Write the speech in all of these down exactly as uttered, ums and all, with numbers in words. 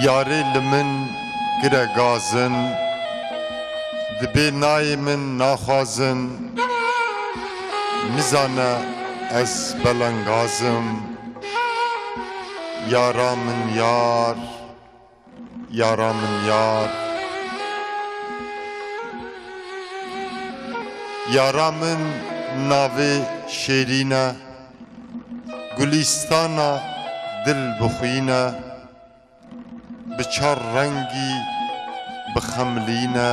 Yarê li min kire gazin, dibê nayê min naxwazin, nizane ez belengazim. Yara min yar, yara min yar. Yara min navê şêrîn e, gulîstana dil bixwîne, bi çar rengî bixemlîne.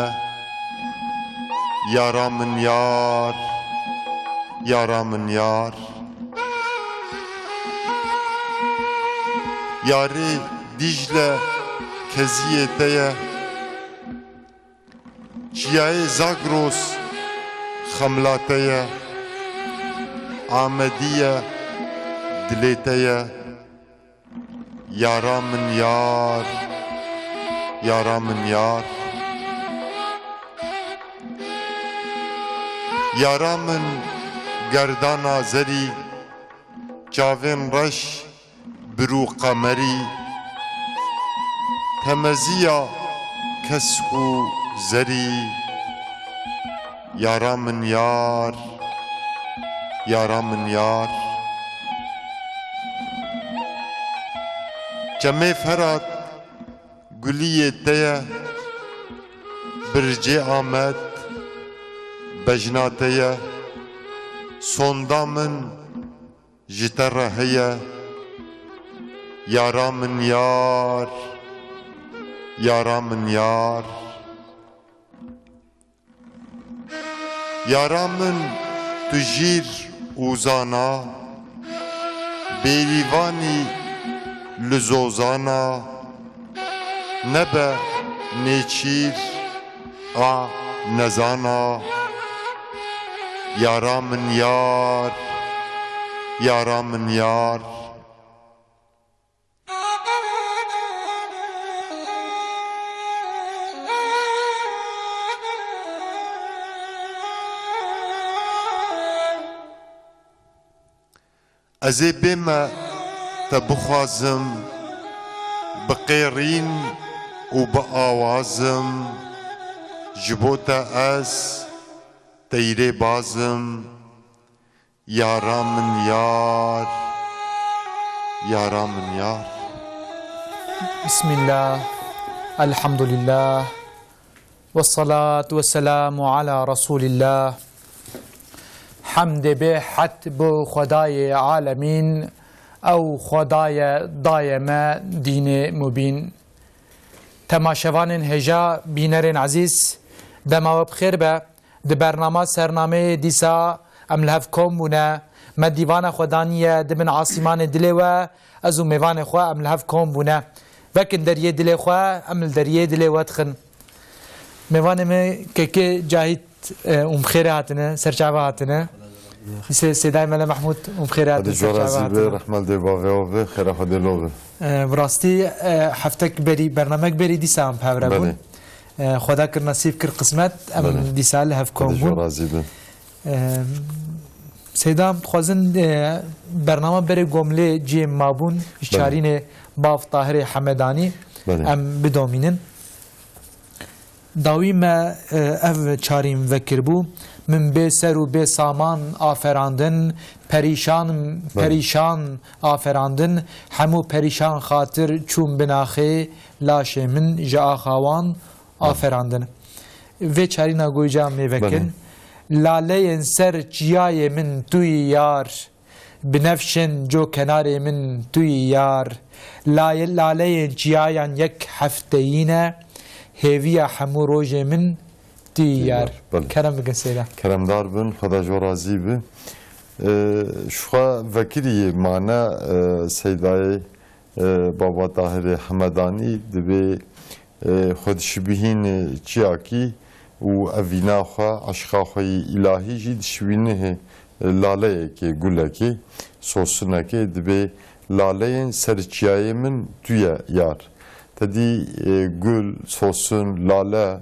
Yara min yar, yara min yar. Yarê Dîcle keziyê te ye, çiyayê Zagros xemla te ye, Amedî ye, dilê te ye. Yara min yar, yara min yar. Yara min gerdana zerî, çavên reş, bir û qemerî, temeziya kesk û zerî. Yara min yar, yara min yar. Çemê Ferat guliyê te ye, bircê Amed bejna te ye. Sonda min ji te re heye, yara min yar, yara min yar. Yara min tu jîr û zana, bêrîvanî li zozana, nebe nêçîr a nezana. Yara min yar, yara min yar. Ez ê bême te bixwazim, bi qêrîn û bi awazim, ji bo te ez teyrê bazim. Yara min yar, yara min yar. Bismillah, elhamdülillah, ve salatu ve selamu ala Resulillah. Hemdê bê hed bo Xwedayê alemîn, ew Xwedaye daye me dînê mubîn. Temaşevanên hêja, bînerên ezîz, dema we bi xêr be. Di bernama Sernameyê dîsa em li hev kom bûne. Me dîvana xwe daniye di bin asîmanê dilê we, ez û mêvanê xwe em li hev kom bûne. Vekin deriyê dilê xwe, em li deriyê dilê we dixin. Mêvanê me kekê Cahît, e, û bi xêrê hatine, ser çava hatine. Sê-, Sêdayê Mele Mehmûd û bi xêrê hatine, ser çava hatine. Xwedê ji we razî be, rehma li dê bavê we be, xêra Xwedê lo be. E, bi rastî, e, heftek berî, bernamek berî dîsa em bi hev re bûn. Belê. E, Xweda kir nesîb, kir qismet, em Belê. dîsa li hev kom Xwedê ji we bûn. razî be. E, Seyda, em dixwazin, e, bernama berê gomlê cihê mabûn ji Belê. çarînê Bav Tahirê Hemedanî Belê. em bidomînin. Dawî me, e, ev çarîn vekiribû. Min bê ser û bê saman aferandin, perîşan, Belê. perîşan aferandin, hemû perîşan xatir çûn bi naxê, laşê min ji axa wan Belê. aferandin. Vê çarîna goyca mêvekin. Belê. Laleyên ser çiyayê min tu yî yar, binefşin co kenarê min tu yî yar. Laye-, laleyên çiyayan yek hefteyî ne, hêviya hemû rojê min tu yî yar. Belê. Kerem bikin Seyda. Keremdar bin, Xweda ji we razî bi. Ee, ji xwe vekirî yê mane, e, Seydayê, e, Baba Tahirê Hemedanî dibê, e, xwe dişibihîne çiyakî û evîna xwe, eşqa xwe yê îlahî jî dişibîne hê, e, laleyekê, gulekê, sosinekê, dibê laleyên ser çiyayê min tu ye yar. Te dî, e, gul, sosin, lale,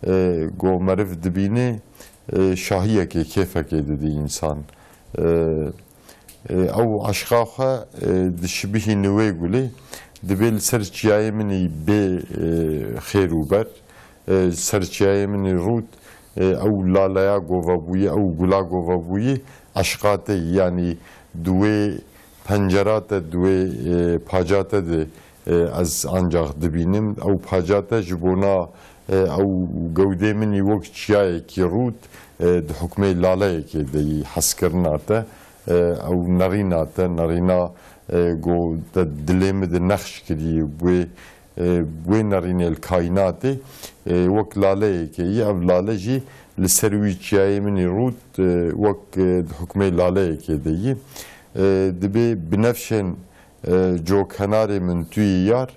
e, go meriv dibîne, e, şahiyekê, kêfekê didî însan. E, e, ew eşqa xwe, e, dişibihîne wê gulê. Dibê li ser çiyayê min î bê, e, xêr û ber. E, li ser çiyayê min î rût, e, ew laleya govebûyî, ew gula govebûyî, eşqa te yî, yanî di wê pencera te, di wê, e, paca te de, e, ez ancax dibînim. Ew paca te ji bona, e, ew gewdê min î wek çiyayekî rût, e, di hukmê laleyekê de yî hezkirina te, e, ew nerîna te, nerîna, e, go te dilê min de nexş kirî, wê, e, wê nerînê li kaînatê, e, wek laleyekê yî, ev lale jî li ser wî çiyayê min î rût, e, wek, e, di hukmê laleyekê de yî. E, dibê binefşên, e, cokenarê min tu yî yar,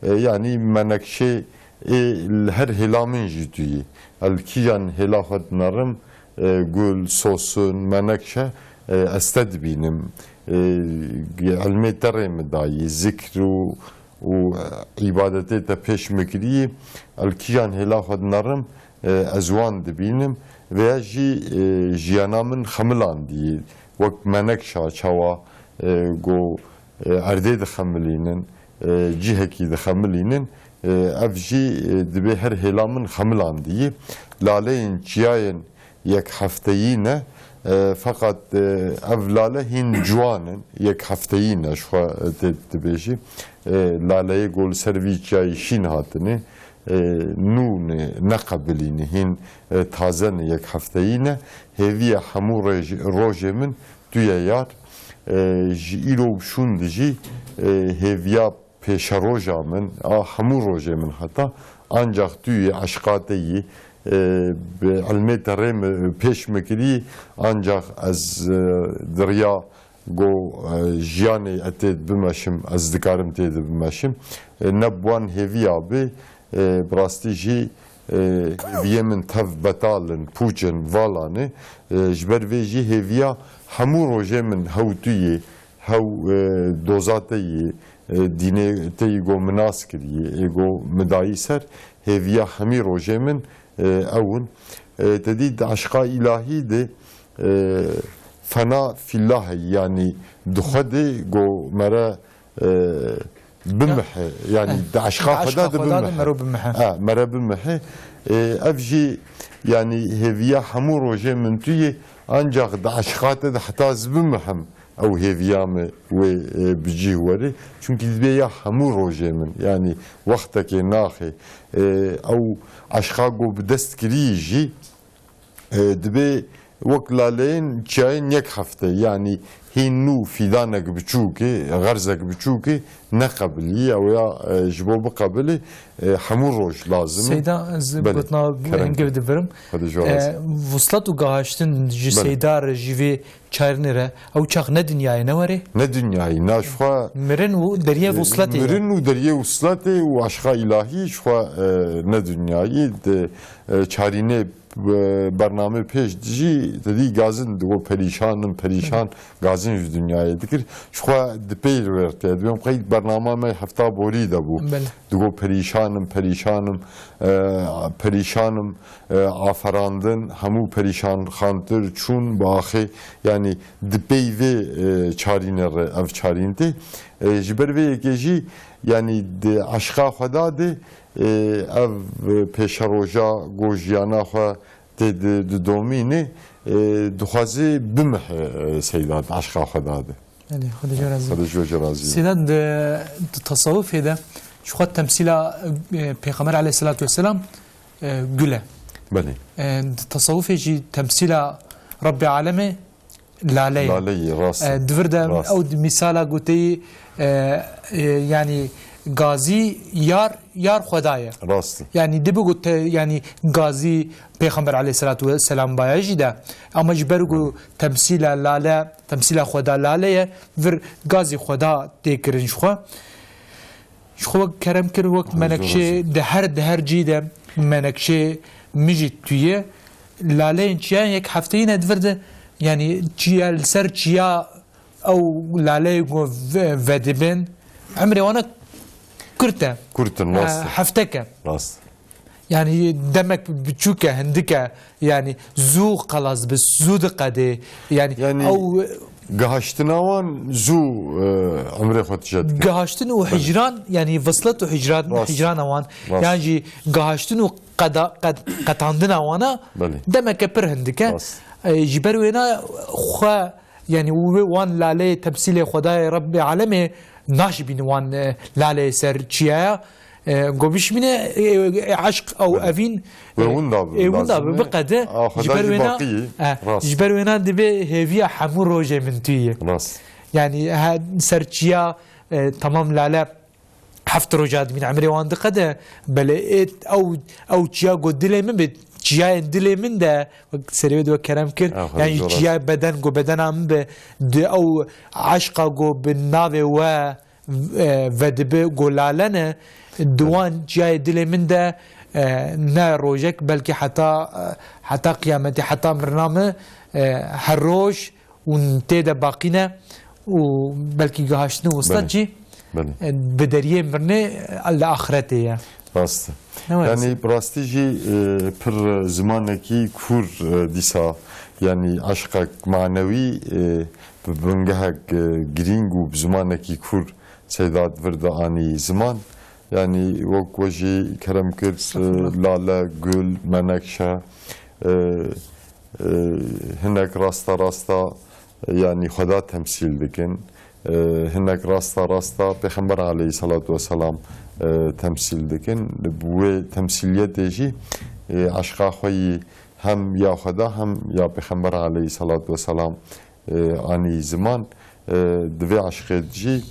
e, yanî menekşê ê li her hêla min jî tu yî. Ez li kîjan hêla xwe dinerim, e, gul, sosun, menekşe, e, ez te dibînim. E, ilmê te rê min dayî, zikr û, û, e, îbadetê te pêş min kirî, ez li kîjan hêla xwe dinerim, e, ez wan dibînim. Vêya jî, e, jiyana min xemilandî. Wek menekşa çawa, e, go, e, erdê dixemilînin, e, cihekî dixemilînin, e, ev jî, e, dibê her hêla min xemilandî. Laleyên çiyayên yek hefteyî ne, e, feqet, e, ev lale hîn ciwan in, yek hefteyî ne, ji xwe tê dibêjî. E, laleyê go li ser vî çiyayî şîn hatine, e, nû ne, ne qebilî ne, hîn, e, taze ne, yek hefteyî ne. Hêviya hemû rêj-, rojê min tu ye yar. E, ji îro û şûn de jî, e, hêviya pêşeroja min, a hemû rojê min heta, ancax tu yî, eşqa te yî, e, bi ilmê te rê mi, pêş min kirî, ancax ez, e, di riya go, e, jiyanê ez tê de bimeşim, ez dikarim tê de bimeşim. E, ne bi wan hêviya bê, e, bi rastî jî, e, hêviyê min tev betal in, pûç in, vala ne. E, ji ber vê jî hêviya hemû rojê min hew tu yî, hew, e, doza te yî, e, dînê te yî go min nas kirî, ê go min dayî ser, hêviya hemî rojê min, e, ew in. E, te dî di eşqa îlahî de, e, fena fillah, yanî di xwe de go mere, e, bimihe, yanî di eşqa xwe de bimihe. Mero bimihe. Ha, mere bimihe. E, ev jî, yanî hêviya hemû rojê min tu yê, ancax di eşqa te de heta ez bimihim, ew hêviya min wê, e, bi cih were. Çunkî dibê ya hemû rojê min, yanî wextekê naxê, e, ew eşqa go bi dest kirî jî, e, dibê wek laleyên çiyayên yek hefte, yanî hîn nû fîdanek biçûkê, xerzek biçûkê ne qebilî, ew ya, e, ji bo biqebilê, e, hemû roj lazim e. Seyda, ez gotina hingir dibirim. Xwedê ji we razî. E, wuslat û gahaştin ji Seyda re, ji vê çarînê re, ew çax ne dinyayê, ne werê? Ne dinyayî, na ji xwe. Mirin û deriyê, e, wuslatê ye. Mirin û deriyê wuslatê û eşqa îlahî ji xwe, e, ne dinyayî. Di, e, çarînê, e, bernamê pêş jî te dî gazin digo perîşan im, perîşan gazin ji dinyayê dikir. Ji xwe di pey wê re tê. Dibêm qey bernama me hefta borî de bû. Belê. Digo perîşan im, perîşan im, e, perîşan im, e, aferandin, hemû perîşanxantir çûn bi axê, yanî di pey vê, e, çarînê re ev çarîn tê. E, ji ber vê yekê jî, yanî di eşqa Xweda de, e, ev pêşeroja go jiyana xwe tê di, didomîne, e, dixwaze bimihe, e, Seyda di eşqa Xweda de. Belê, Xwedê ji we razî. Xwedê ji we jî razî. Seyda, di, di tesawufê de ji xwe temsîla, e, Pêxember aleyhisselatu vesselam, e, gul e. Belê. E, di tesawufê jî temsîla Rebbê alemê lale ye. Lale ye, rast e. E, di vir de ew mîsala goteyî, e, e, yanî gazî yar, yar Xweda ye. Rast e. Yanî dibe gote, yanî gazî Pêxember aleyhisselatu vesselam baya jî de. Ama ji ber ku temsîla lale, temsîla Xweda lale ye, vir gazî Xweda tê kirin ji xwe. Ji xwe wek kerem kir, wek menekşe, di her, di her cî de menekşe mijî tu ye. Laleyên çiyan yek hefteyî ne di vir de, yanî çiya li ser çiya ew laleyê ku ve-, vedibin, emrê wana kurt e. Kurt in, rast e. E, heftek e. Rast. Yanî demek biçûk e, hindik e. Yanî zû xelas bi, zû diqedê. Yanî, yanî ew Gihaştina wan zû, e, emrê xwe tije dike. Gihaştin û Belê. hicran, yanî vislet û hicran, Rast. hicrana wan, Rast. yan jî gihaştin û qeda-, qed-, qetandina wana Belê. demeke pir hindik e. Rast. E, ji ber wêna xwe, yanî wê wan laleyê temsîlê Xwedayê Rebbê Alemê naşibîn wan, e, laleyê ser çiyaya. E, go bişmîne, e, e, eşq ew Belê. evîn, Wê e, winda bi, e, winda lazim bi, e. biqede. A, Xweda Ji ber jî wêna, baqî ye. e, Rast. ji ber wêna dibe hêviya hemû rojê min tu yî. Rast. Yanî, he, ser çiya, e, temam lale heft roja dimîn emrê wan diqede, belê ê ew, ew çiya go dilê min bi, çiyayên dilê min de, wek serê wê de wek kerem kir, Ew, yanî Xweda çiyayê beden go bedena min bi, di ew eşqa go bi navê we, e, vedibi go lale ne, di wan çiyayê dilê min de, e, ne rojek, belkî heta, e, heta qiyametê, heta mirina min, e, her roj hûn tê de baqî ne û belkî gihaştin û wislet Belê. jî, Belê. e, bi deriyê mirinê, e, li axretê ye. Rast e. Ne were Yanî, bi rastî jî, e, pir zimanekî kûr, e, dîsa, yanî eşqek manewî, e, bi bingehek, e, girîng û bi zimanekî kûr Seyda di vir de anî ziman. Yanî, wek we jî kerem kir, Estağfurullah. e, lale, gul, menekşe, e, e, hinek rasta rasta, e, yanî Xweda temsîl dikin. E, hinek rasta rasta Pêxember aleyhissalatu vesselam, e, temsîl dikin. Bi wê temsîliyetê jî, e, eşqa xwe yî hem ya Xweda hem ya Pêxember aleyhissalatu vesselam, e, anî ziman. E, di vê eşqê jî,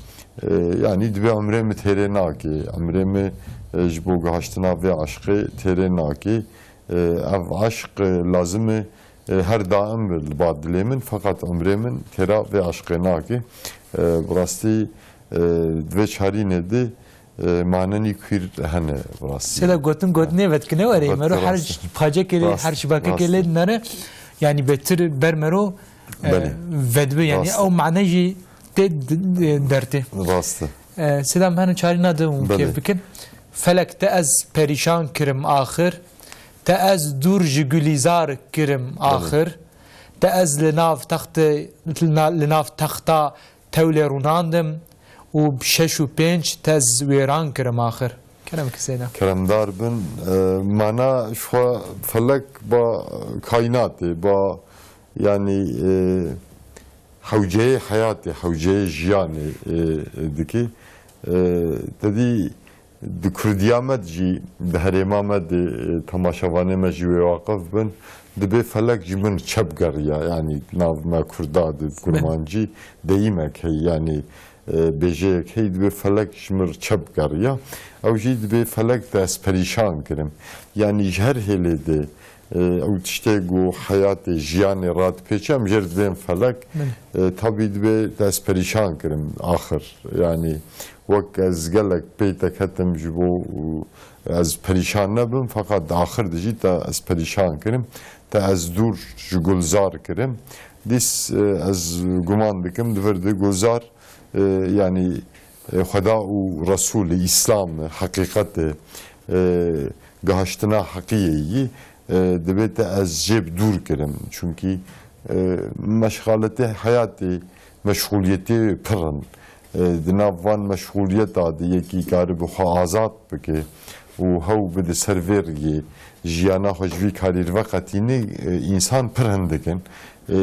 e, yanî di vê umrê min têrê nake. Umrê min, e, ji bo gihaştina vê eşqê têrê nake. E, ev eşq, e, lazim e, e, her daim li ba dilê min, feqet umrê min têra vê eşqê nake. E, bi rastî, e, di vê çarînê de, e, manenî kûr hene, bi rastî. Sêda gotin, gotinê vedikine were, Vat mero her rast. pace kê lê, Rast, her şibake kê rast. lê dinere, yanî betir ber mero, e, Belê. vedibe, yanî Rast. ew mane jî tê d-, d-, dertê. Rast e. E, Sêda min hene çarîna de û Belê. kêf bikin. Felek te ez perîşan kirim axir, te ez dûr ji gulîzar kirim Belê. axir, te ez li nav textê, li na-, li nav texta tewlê rûnandim û bi şeş û pênc tez wêran kirim axir. Kerem ki Seyda. Keremdar bin, e, mana ji xwe felek ba kaînatê, ba, yanî, e, hewceyê heyatê, hewceyê jiyanê, e, dike. E, te dî Di Kurdiya me de jî, di herêma me de, e, temaşevanê me jî wê waqif bin, dibê felek ji min çep geriya, yanî nav me Kurda de, kurmancî deyimek heye, yanî, e, bêjeyek heye, dibê felek ji min çep geriya. Ew jî dibê felek te ez perîşan kirim. Yanî ji her hêlê de, e, ew tiştê ku heyatê, jiyanê radipêçe, em jê re dibên felek. Belê. E, tabî dibê te ez perîşan kirim axir. Yanî wek ez gelek pey te ketim ji bo, e, ez perîşan nebim, feqet di axir de jî te ez perîşan kirim. Te ez dûr ji gulzar kirim. Dîs, e, ez guman dikim di vir de gulzar, e, yanî, e, Xweda û Resûlê, Îslam, e, heqîqet e, e, gihaştina heqiyê yî, e, dibê te ez jê bi dûr kirim. Çunkî, e, meşxaletê heyatê, meşxûliyetê pir in. E, di nav van meşxûliyeta de yekî karibe xwe azad bike û hew bide ser vê riyê, jiyana xwe ji vî karî re veqetîne, e, însan pir hindik in. E,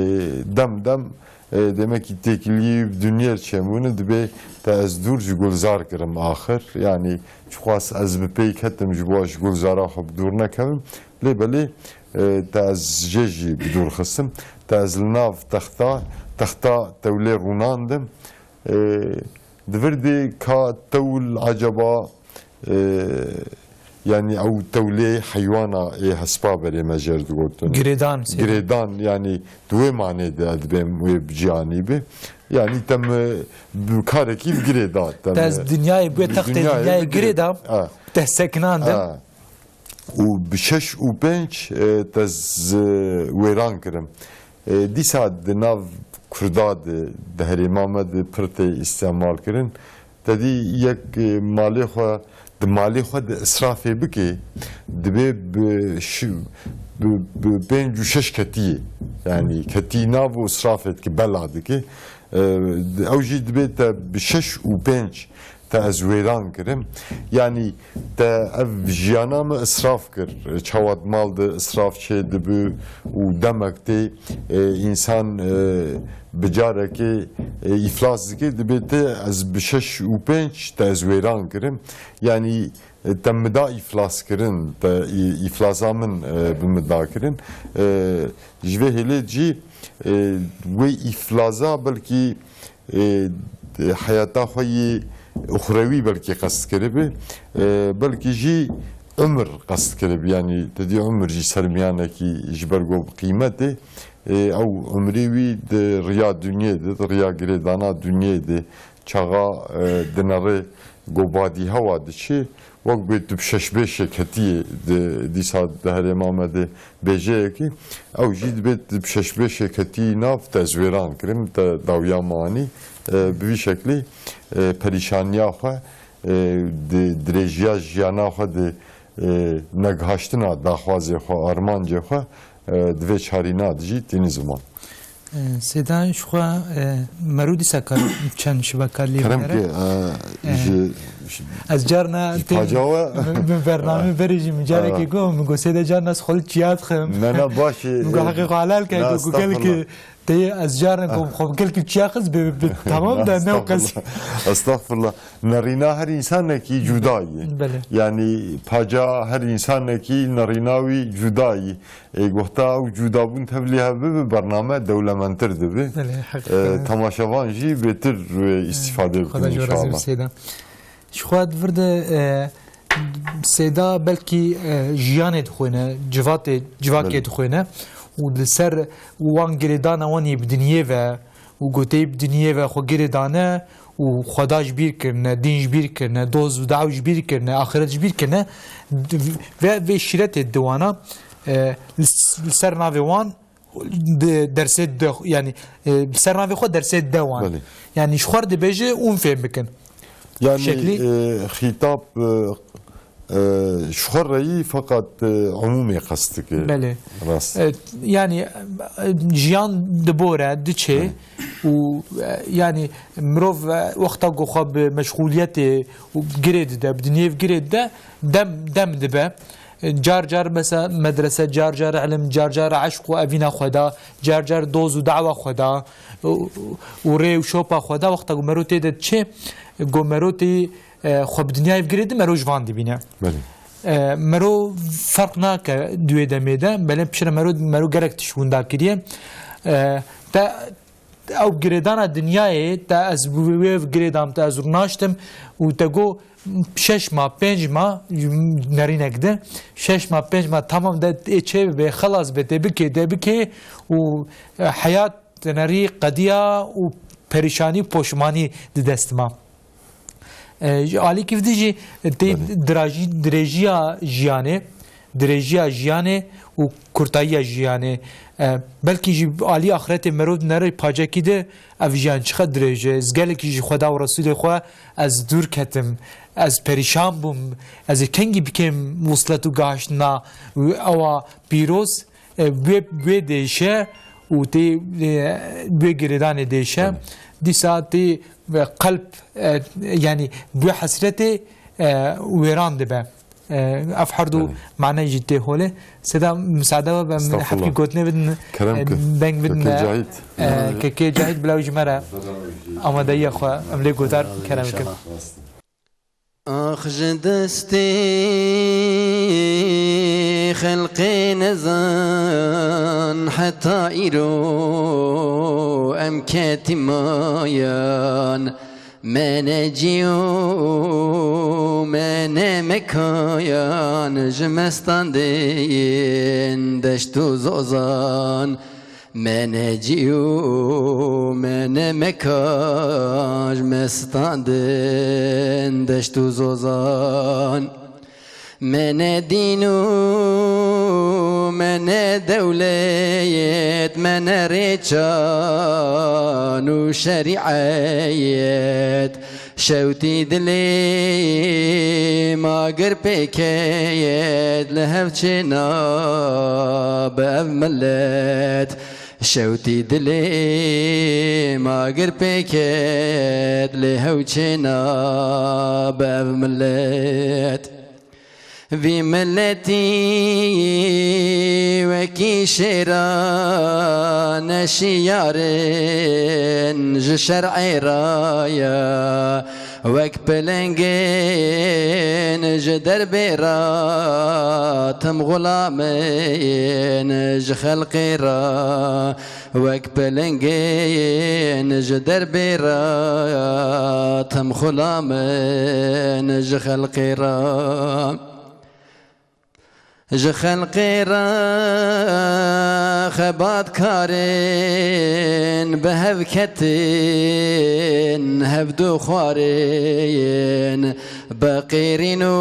dem dem, e, demekî têkilî dinyê çêbûne, dibê te ez dûr ji gulzar kirim axir. Yanî çiqas ez bi pey ketim ji bo ji gulzara xwe bi dûr nekevim. Lê belê, e, te ez jê jî bi dûr xistim. Te ez li nav texta, texta tewlê rûnandim. E, di vir de ka tewl ecaba, e, yanî ew tewlê heywana ê hespa berê me jê re digotin. Girêdan, sê. Girêdan, yanî di wê manê de dibêm wê bi ciyanî be. Yanî te mi bi karekî bi girê da. Te mi Te ez dinyayê bûye textê dinyayê dinyayê bi girê girê da. Ha. Te sekinandin. Ha. Û bi şeş û pênc, e, te z-, wêran kirim. E, dîsa di nav Kurda de, di herêma me de pir tê îstemal kirin. Te dî yek, e, malê xwe di malê xwe de israfê bike, dibê bi şi-, bi, bi pênc û şeş ketiyê. Yanî ketî nav û israfê dike, bela dike. E, ew jî dibê te bi şeş û pênc te ez wêran kirim. Yanî te ev jiyana min israf kir. Çawa di mal de israf çê dibi û demek tê, e, însan, e, bi carekê, e, îflas dike, dibê te ez bi şeş û pênc te ez wêran kirim. Yanî, e, te min da îflas kirin, te î-, îflasa min, e, bi min da kirin. E, ji vê hêlê jî, e, wê îflaza belkî, e, heyata xwe yê uxrewî belkî qest kiribi, e, belkî jî umir qest kiribi. Yanî te dî umir jî sermiyanekî ji ber ku bi qîmetê, e, ew umrê wî di riya dinyê de, di riya girêdana dinyê de, çaxa, e, dinere ku badî hewa diçe, wek bê tu bi şeşbêşê ketiyê di, dîsa di herêma me de bêjeyekî, ew jî dibê tu bi şeşbêşê ketiyî nav te ez wêran kirim, te dawiya min anî. E, bi vî şeklî, e, perîşaniya xwe, e, di dirêjiya jiyana xwe, di, e, negihaştina daxwazê xwe, armancê xwe, e, di vê çarîna de jî tînî ziman. E, Sêda, ji xwe, e, mero dîsa kar çend şibaka lê Kerem bigere. Ke, e, E, ji, ji, ez carna ji tê paca we. Min, min bernamê berê jî min carekê Ah. got, min got, "Sêda, carna ez xwe li çiya dixim." Ne, ne, baş e, Min got, e, "Heqê xwe helal ke, ne, got, got, gelkî estexfirullah. Tê ez carna got, xwe bi gelkî çiya xist bi, bi, tamam da ne o qas." Estexfirullah. Estexfirullah. Nerîna her însanekî cuda yî. Belê. Yanî paca her însanekî nerîna wî cuda yî. Ê, gohta ew cudabûn tevlî hev bibe, bername dewlemendtir dibe. Belê, heqîqet. Ê, temaşevan jî bêtir, ê, îstîfade bikin Xweda ji we razî be, înşallah. Seyda. Ji xwe di vir de, e, Seyda belkî, e, jiyanê dixwêne, civatê, civakê Belê. dixwêne û li ser wan girêdana wan yê bi dinyê ve û goteyê bi dinyê ve xwe girêdane û Xweda ji bîr kirine, dîn ji bîr kirine, doz û daw ji bîr kirine, axiret ji bîr kirine, ve, vê şîretê diwana, e, li, li ser navê wan di dersê de, yanî, e, li ser navê xwe dersê de wan. Belê. Yanî ji xwe re dibêje ûn fêm bikin. Yanî, Şeklî? e, xîtab, e, e, ji xwe re yî feqet, e, umûmê qest dike. Belê. Rast. E, yanî, e, jiyan dibore, diçe Belê. û, e, yanî mirov, e, wexta ku xwe bi meşxûliyetê û girê dide, bi dinyê girê dide, dem, dem dibe. E, car car mesela medrese, car car ilim, car car eşq û evîna xwe da, car car doz û dawa xwe da, û, û rê û şopa xwe da, wexta ku mero tê de diçe, ku mero tê, e, xwe bi dinyayê girê de mero ji van dibîne. Belê. E, mero ferq nake di wê demê de, belê piştre mero, mero gelek tişt winda kiriye. E, te ew girêdana dinyayê, te ez bi wê girêdam, te ez rûnaştim û te got şeş ma, pênc ma, nerînek de, şeş ma, pênc ma tamam de ê çê bibe, xelas be, te bikê, te bikê û, e, heyat tenerî qediya û perîşanî, poşmanî di dest ma. E, ji alîkî vî jî tê Belê. dirajî-, dirêjiya jiyanê, dirêjiya jiyanê û kurtayiya jiyanê. E, belkî jî alî axretê merov nere pacekî de ev jiyan çiqas dirêj e. Ez gelekî ji Xweda û Resûlê xwe ez dûr ketim. Ez perîşan bûm. Ez ê kengî bikêm wislet û gahaştina ewa pîroz. E, wê, wê dêşe û tê, e, wê girêdanê dêşe. Tamam. Dîsa tê, e, qelb, e, yanî wê hesretê, e, wêran dibe. E, ev her du Tamam. mane jî tê holê. Seda, misade be, min Estağfurullah. hevkî gotinê bidin, Kerem e, ki. deng bidin, Kekê e, Cahit. e, Kekê Cahit bila ji me re amadeyiya xwe em lê gotar kerem kin. Ax ji destê xelqê nezan heta îro em ketî mayan. Me ne cî û me ne mekayan ji mestandên deşt û zozan. Me ne cî û me ne mekaj, me standin deşt û zozan. Me ne dîn û me ne dewlet, me ne rêçan û şerîet. Şewtî dilê ma gir pêket, li hev çêna bi ev milet. Şewtî dilê ma gir pêket, lê hew çêna bi ev milet. Vî miletî wekî şêra neşiyarin ji şer'ê raya. Wek pilingên ji derbê ra tim xulamên ji xelqê ra. Wek pilingên ji derbê ra tim xulamên ji xelqê ra. Ji xelqê re xebatkarên bi hev ketin, hevdu xwarên bi qîrîn û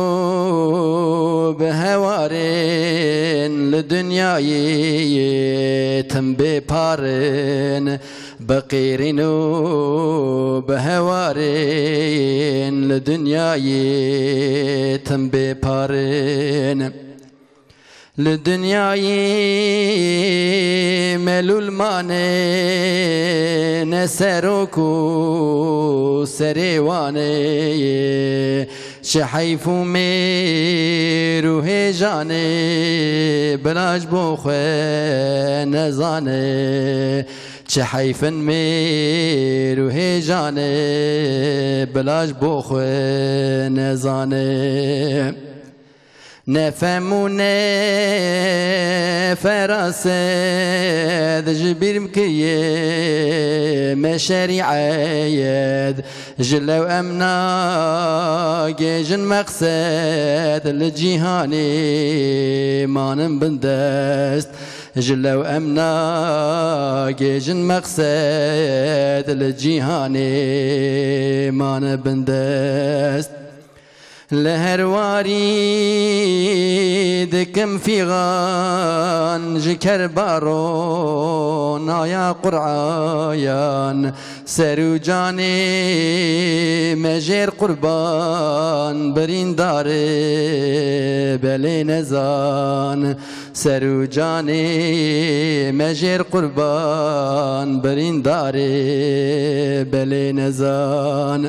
bi hewarên li dinyayê tim bê parin. Bi qîrîn û bi hewarên li dinyayê tim bê parin. Li dinyayê melûl mane ne serok û serê wane. Çi heyf û mêr û hêjanê bila ji bo xwe nezane. Çi heyfin mêr û hêjanê bila ji bo xwe nezane. Ne fem û ne feraset ji bîr bikiriye me şerîet. Ji lew em nagêjin meqsed, li cîhanê manin bindest. Ji lew em nagêjin meqsed, li cîhanê manin bindest. Li her warî dikim fîxan ji kerba ronaya Qur'ayan. Ser û canê me jêr qurban birîndarê belê nezan. Ser û canê me jêr qurban birîndarê belê nezan.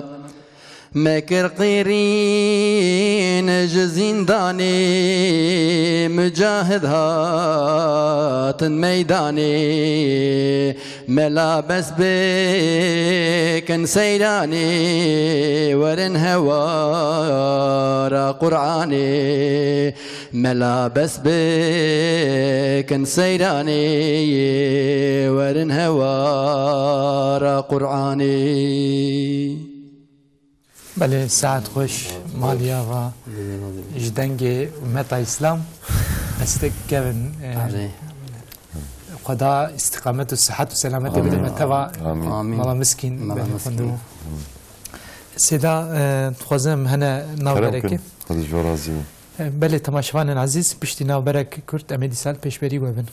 Me kir qîrîn ji zîndanê, mucahid hatin meydanê. Mela bes bikin seyranê, werin hewara Qur'anê. Mela bes bikin seyranê, werin hewara Qur'anê. Belê, saet xweş, maliya va ji dengê ummeta Îslam. Destek kevin, e, Erê. Xweda îstîqamet û sihet û selametê bide me teva. Amîn. Amîn. Mala Miskîn, Mala belê Miskîn. Xwendû. Sêda, e, dixwazim hene navberekê. Kerem kin, Xwedê ji we razî be. E, belê, temaşevanên ezîz, piştî navberek kurt, em ê dîsa li pêşberî we bin.